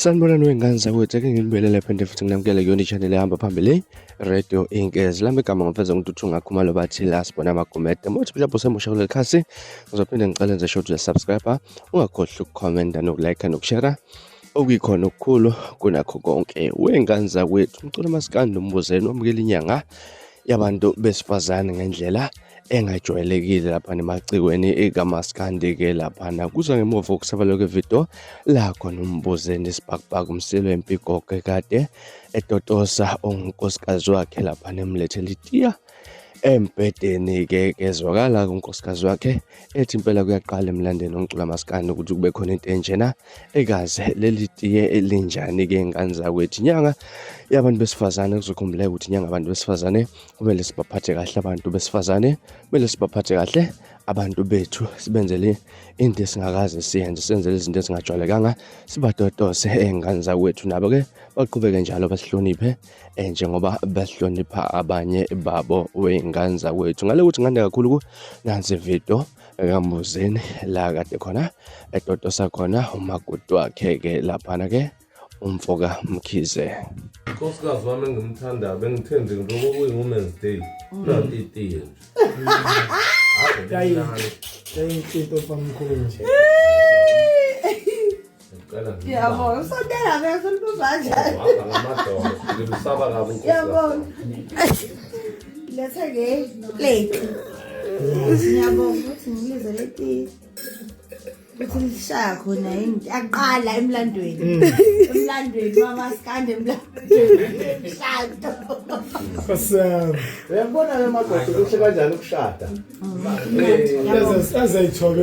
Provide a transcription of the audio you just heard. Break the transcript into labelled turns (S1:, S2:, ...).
S1: Sanibonani wengane zakwethu, ake nginibelele phinde futhi nginamukele kuyona i-channel ehamba phambili Radio Inkezi. Lami igama ngifeza ukuthi ungakhumalo bathi la sibona amagumede. Mothi mhlawumbe usemusha kuleli khasi, ngizophinde ngicela nje show to subscriber, ungakhohlwa ukukhomenta nokulike nokushare. Okuyikhona okukhulu kunakho konke. Wengane zakwethu, umculo maskandi umbuzeni wamukela inyanga yabantu besifazane ngendlela engajwayelekile lapha emacikweni ekamaskandi ke lapha kuza ngemuva kokusabaleka kwevideo la khona umbuzeni isibhakubhaka umsilo wempigogo kade etotosa unkosikazi wakhe lapha nemlethela itiya embhedeni ke kezwakala unkosikazi wakhe ethi impela kuyaqala emlandweni omculo maskandi ukuthi kube khona into enjena ekaze leli tiye elinjani ke ngane zakwethu. Inyanga yabantu besifazane kuzokhumbuleka ukuthi inyanga abantu besifazane kumele sibaphathe kahle abantu besifazane, kumele sibaphathe kahle abantu bethu, sibenzele into esingakaze siyenze, senzele izinto ezingajwayelekanga, sibadodose engane zakwethu nabo ke baqhubeke njalo basihloniphe njengoba basihlonipha abanye babo wengane zakwethu. Ngale ukuthi ngande kakhulu nansi video ekambuzeni la kade khona etotosa khona umakoti wakhe ke laphana ke umfoka Mkhize.
S2: Nkosikazi wami engimthanda bengithende ngoba kuyi-Women's Day nanti itiye
S3: into famkhulu nje.
S4: Yabo, usondela bese ulibanja.
S2: Ngilusaba kabi
S4: Yabo. Lethe ke plate. Yabo, uthi ngilize leti. Uthi lishaya khona yini? Yaqala emlandweni. Emlandweni mamaskande emlandweni. Shado.
S3: Kasam.
S2: uyabona ke madoda kuhle kanjani ukushada.
S3: Azayithola